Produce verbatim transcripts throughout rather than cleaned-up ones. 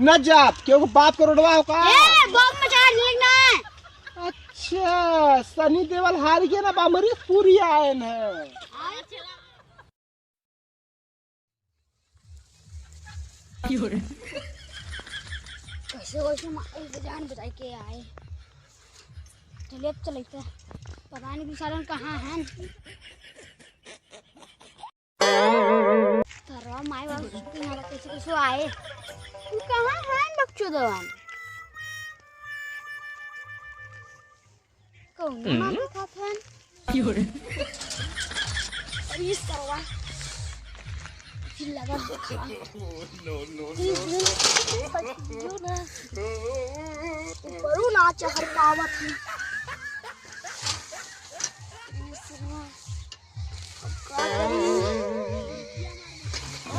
ना जात, क्यों बाप के रोडवा हो का? ए, बम में चार्ज लिखना है। अच्छा, सनी देवल हार गया ना, अमरीश पुरी आए न। कैसे, कैसे मारे के जान बचाए के आए। चलिए, अब चलते हैं। पता नहीं बेचारन कहाँ हैं। सरवा माई बाबू सुनते हैं, कैसे, कैसे आए। तू कहाँ हैं, बकचोदवन? कौन हम्म? मार के खात हन? क्यों रे? अरे सरवा। फिर लगा देखा। No, no, no। क्यों ना? ऊपरू ना चढ़ पावत है। अरे सरवा। अब का करी?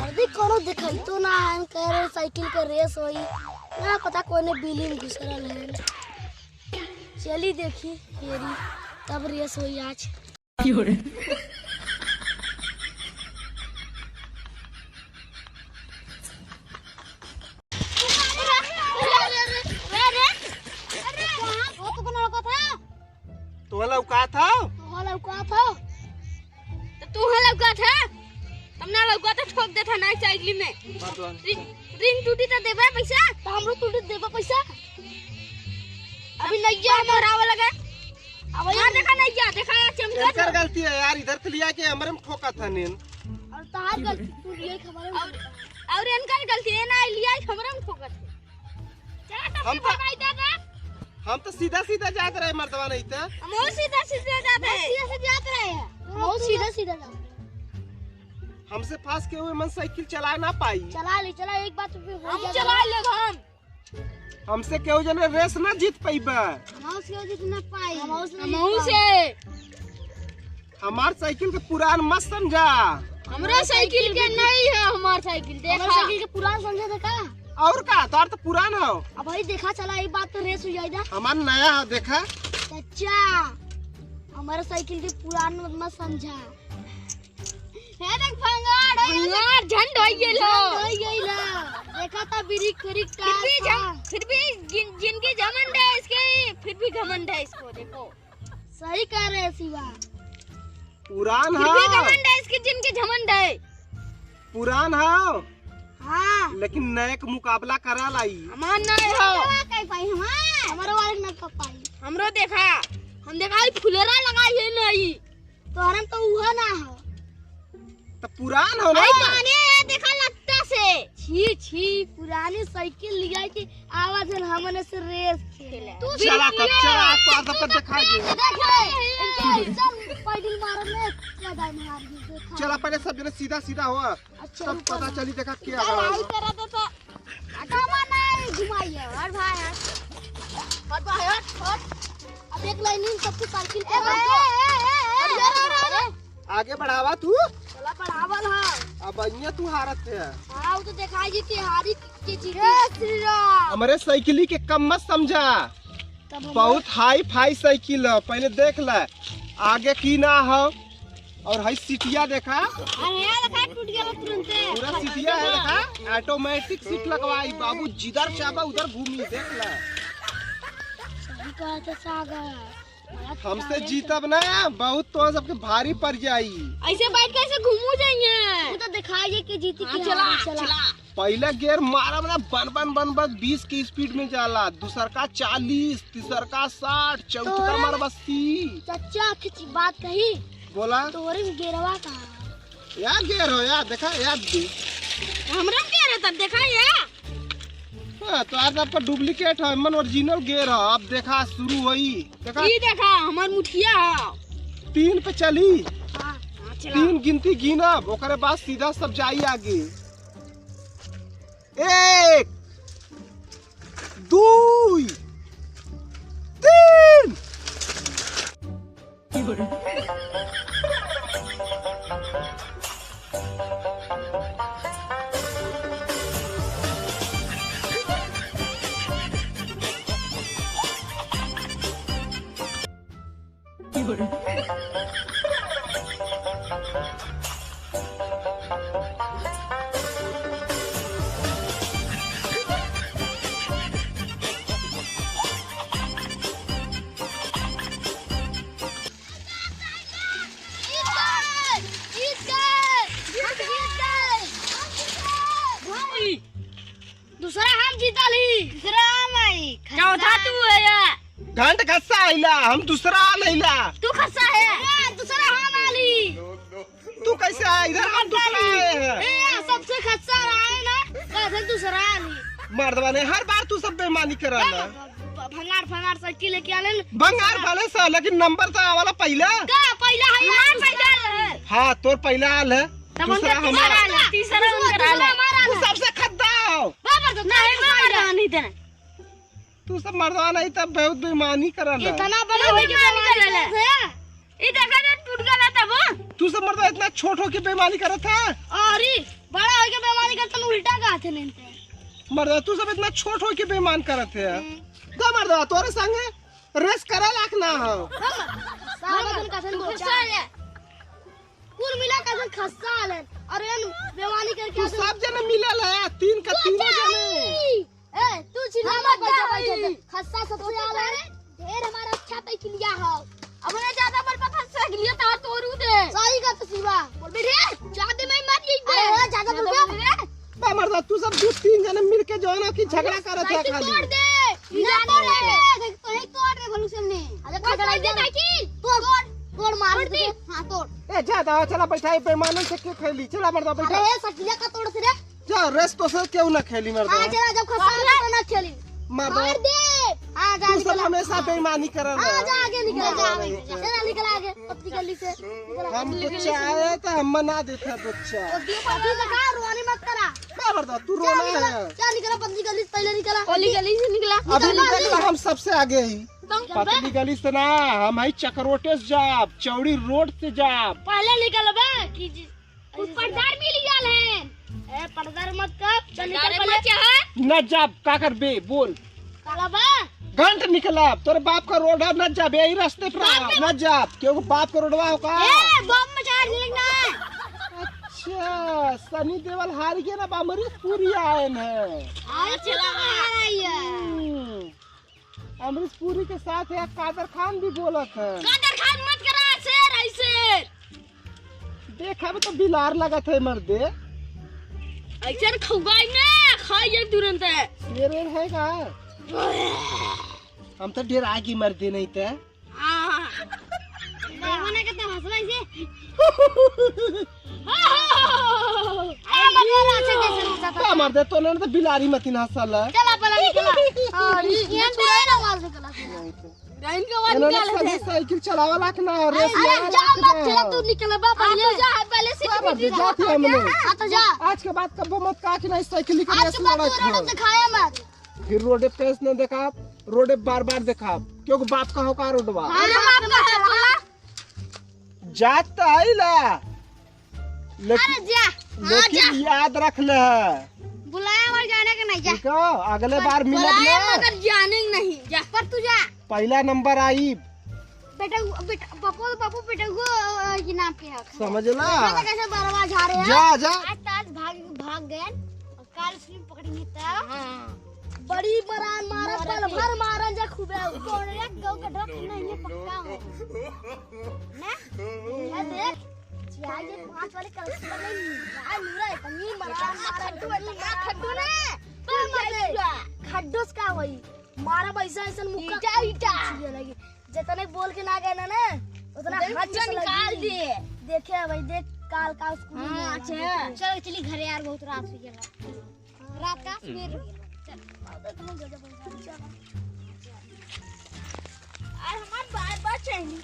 अरे कोनो देखाई तो ना है, कह रहे साइकिल का रेस होई। ना पता कोने बिल्ली में घुसरल है। चली देखी, हेरी, तब रेस होई आज। तोहला औकात हौ? तोहला औकात हौ? तो तू है लौका था, तब ना लौका तो ठोक देता ना साइकिल में। बात बात। रिंग, रिंग टूटी तो देबे पैसा। तो हमरो टूटी देबे पैसा। अभी नहीं गया तो हरावे लगे। अब यहाँ देखा नहीं गया, देखा यार चमका एकर था। गलती है यार, इधर से लिया के हमरे में ठोका था नीन। और तार गलती, तू ये खबर और, और इनका गलती है ना, लिया हमरे में ठोका था। चला, हम तो, हम तो सीधा सीधा जात रहे मर्दवा, नहीं तो। हम बहुत सीधा सीधा जात रहे। सीधा सीधा जात रहे हैं। हम बहुत सीधा सीधा जात रहे। हमसे फास्ट के हुए मन साइकिल चला ना पाई। चला ले, चला, एक बात पे हो हम जाएगा। चला ले हम। हमसे केहू जने रेस ना जीत पाइबा। हम उसके जीत ना पाई। हम उसके हम जीत पाई। हमार साइकिल के पुरान मत समझा। हमरा साइकिल के नहीं है, हमार साइकिल देखा। हमार साइकिल के पुरान समझा देखा। और का, तार तो पुरान हो। अब भाई देखा चला, एक बात तो रेस हो जाए ना। हमार नया हो देखा। चाचा, हमारे साइकिल के पुरान मत, मत समझा। हे देख भंगार हो गया। भंगार झंड हो गया लो। झंड हो गया लो। देखा था बिरिक बिरिक फिर भी का। फिर भी जिन, जिनकी घमंड है इसके, फिर भी घमंड है इसको, देखो। सही कह रहे हैं शिवा। पुरान फिर भी हो। घमंड है इसके, जिनके घमंड है। पुरान हो। हाँ। लेकिन नए के मुकाबला करा लाई। हमार नए हो। कई पाई हमार? हमरो वाले न कर पाई। हमरो देखा, हम देखा, ई फुलेरा लगाई है नहीं। तोहरम तो उहो ना हो। तो पुरान हो ना। भाई, पुराने है, देखा लगता से। छी, छी, पुरानी साइकिल लिया के आवाज है, हमने से रेस खेले। तू चला तब, चला, आज तो आज अपन दिखा दे। देख रे, इनका चल, पैडल मारने लगा मार दी, देखा। चला, पहले सब जने सीधा, सीधा हो। अच्छा, तब रुको पता ना। चली, देखा क्या इधर हो। आई तरह तो, तो हटावा नहीं, घुमाइए, हट भाई, हट। हट भाई, हट, हट। अब एक लाइन में सबकी साइकिल ए, पे ए, ए, ए, ए, अरे, ए, अरे, अरे, अरे। आगे बढ़ावा तू। चला बढ़ावल है। अब अइया तू हारत है। हाँ, वो तो दिखाई दे के हारी के जीती। जय श्री राम। हमरे साइकिली के कम मत समझा। तब हम बहुत हाई फाई साइकिल है, पहले देख ले आगे की ना हो। और हई सीटिया देखा। अरे यार, देखा, टूट गया तुरंते। पूरा सीटिया है देखा, ऑटोमेटिक सीट लगवाई बाबू, जिधर चाहबा उधर घूमी, देख ले। सही कहत है सागर। हमसे जीतब ना, बहुत तो सबके भारी पड़ जाई। ऐसे बैठ के ऐसे घूमू जाइए। वो तो दिखाइए कि जीती हाँ, कि चला, हारी, चला। चला। पहला गियर मारब ना, बन, बन, बन, बन, बीस की स्पीड में जाला, दूसर का चालीस, तीसर का साठ, चौथ का तोरा मारब अस्सी। चच्चा, कुछ बात कही? बोला। तोरे में गियरवा कहाँ? यार गियर हो यार, देखा यार दी। हमरा गियर है तब देखा ये। हाँ, तो आज आपका डुप्लीकेट है, मन ओरिजिनल गियर है। अब देखा शुरू होई। देखा? ई देखा, हमार मुठिया है। तीन पे चली। हाँ। हाँ, चला। तीन गिनती गिनब, ओकरे बाद सीधा सब जाई आगे। एक, दुई, तीन। दूसरा हम जीतल ही। दूसरा हम आई। चौथा तू है या। घंट खस्सा आइला, हम दूसरा आल आइला। तू खस्सा है। ए, दूसरा हम आली। तू कैसे आ? इधर हम दूसरा आए हैं। ए, सबसे खस्सा रहा है ना, तो फिर दूसरा आली। मर्दवा ने हर बार तू सब बेईमानी करा ना। भ-, भ-, भंगार, भंगार साइकिल लेके आले न। भंगार भले सा, लेकिन नंबर तो आवाला पहला। का पहला है यार, पहला है। हाँ, तोर पहला आल है। तब दूसरा उनका हमारा। तीसरा आल है, तीसरा उनका आल है। तू सबसे खद्दा हो। बाबा तो नहीं, नहीं, नहीं, नहीं देना। तू सब मर्दवा नहीं, तब बहुत बेईमानी करल है। इतना बड़ा हो गया, बेईमानी करल है। ई देखा ना, टूट गया तब। तू सब मर्दवा इतना छोट हो के बेईमानी करत है। अरे, बड़ा हो के बेईमानी करत है, उल्टा कहत है लेनते। मर्दवा, तू सब इतना छोट हो के बेईमान करत है। हम्म। दो मर्दवा, तोरे संगे रेस करे लायक ना हो। हम, हम, हम, कथन तू बोलता गुस्सा है। है। कुल मिला के अइसन खस्सा आलन, और एन बेईमानी करके तू अइसन सब जने मिलल है, तीन का तीनों जने। ए, तू चिल्ला मत, बैठा, बैठा, बैठा। खस्सा सबसे आलन। ढेर हमारा अच्छा तय किलिया हो। अब उन्हें ज्यादा बोल पा, खस्सा किलिया ता तोरू दे। सही का तो शिवा। बोल बे रे, ज्यादा मैं मत यही दे। अरे, ज्यादा बोल बे। बा मर्दा, तू सब दो तीन जने मिलके जो है ना कि झगड़ा करत है साइकिल खाली। तोड़ दे। ना तोड़ दे। कहीं तोड़ दे भलू से ने। अरे, बस खगड़ा तोड़ दे साइकिल। तोड़, तोड़, तोड़ मार तोड़ दे। दे। हाँ, तोड़। ए, जा, जा, चला, बैठा, ए, बेईमानन से के खेली? चला, मर्दा, बैठा। अरे, ए, सकिया का तोड़ से रे। जा, रेस तो से केहू ना खेली, मर्दा। हाँ, चला, जब खसा अरे। तो ना खेली। मर्दा। मार दे। हाँ, जा, तू सब निकला। हमेशा बेईमानी करल हाँ, है। जा, आगे निकला, जा, आगे। चला, निकला आगे, पतली गली से। निकला। हम तो चाहे तो हम मना देते हैं, बच्चा। तो दियो, पतली से कहा, रोनी मत करा। का मर्दा, तू जा, रोना निकला, है। जा, निकला, पतली गली से पहले निकला। पतली गली से निकला। अभी निकला। निकला, हम सबसे आगे ही। पतली गली से ना, हम हई चकरोटे से जाब, चौड़ी रोड से जाब। पहले निकलबे कि जि-, उ पर्दार मिल गल है। ए, पर्दार मत कर, चल निकल पहले। न जाब, का करबे, बोल। चलबे। घंट निकलब, तोरे बाप का रोड है, न जाब, यही रास्ते पर रह, न जाब, क्योंकि बाप का रोडवा हो का? ए, बम मचा लगना है। अच्छा, सनी देवल हार गया ना, अमरीश पुरी आयन है। अरे, चला आ रही है। हम्म। अमरीश पुरी के साथ है, कादर खान भी बोलत है। कादर खान मत करा शेर ऐसे। देख, अबे तो बिलार लगत है मर्दे। ऐसे खौगाई में खाई जाए तुरंत है। शेर वेर है का? हम तो डेरा के मर्दे नहीं थे। हाँ। मने के तो हंसला ऐसे। अरे, मत बोला, अच्छा, जैसे हंसा था। का मर्दे, तो नहीं तो बिलारी मतिन हंसल है। चला, पला निकला। हाँ, ये, ये तो है ना, आवाज निकला। इनका आवाज इन्होंने निकाले सभी थे। साइकिल चलावला के ना, रेस अरे, लड़ा जा के मत ना। खेला, तू निकल बा, हाँ, पहले। तो जा, पहले से का मर्दे, जा थी हमने। हाँ, तो जा। आज के बाद कबो मत कहा कि ना, इस साइकिल की आज रेस के बाद लड़ा तू रोड के। दिखाया मत। फिर रोडे पे न देखाब, रोडे बार बार देखाब, क्योंकि बाप का हो का रोडवा। हाँ, बाप का हो का। जात तो आइला, लेकिन, अरे जा, हाँ, लेकिन जा। याद रख ले। बुलाया और जाने का नहीं, जा। ठीक है, अगले पर बार मिलब बुलाया ना। मगर जाने का नहीं, जा। पर तू जा। पहला नंबर आई। बेटा, बेटा, पप्पू, पप्पू, बेटा, वो, अ, ये नाम के है। समझ ला। बेटा, कैसे बरवा झाड़े हैं? जा, जा। आज, आज भाग, भाग गए। काल उसने पकड़ी था। हाँ। बड़ी मरान मारा, मारा पल के। भर मारन जा खूबे। कौन रे गौ का ढोक नहीं है पक्का हो। ना? ये देख, यार ये पाँच वाले कल से नहीं। यार नूरा इतनी मरान मारा, खड्डू, इतनी इतना मरान खड्डू मारा। ना। तो मत दे। खड्डू से का होई? मारा पैसा ऐसा मुक्का ईटा, ईटा। चीज़ें लगी। जितने बोल के ना गए ना, ना, उतना उधर हाथ पूरा से निकाल लगी। दिए। देखे भाई, देख काल का स्कूल में हाँ, आना अच्छा। है। चलो चली घरे यार, बहुत रात हो गया। रात का सवेर हो गया। चल, अब तो तुम गजब हो गया। चल। अरे हमार बार बार चैनी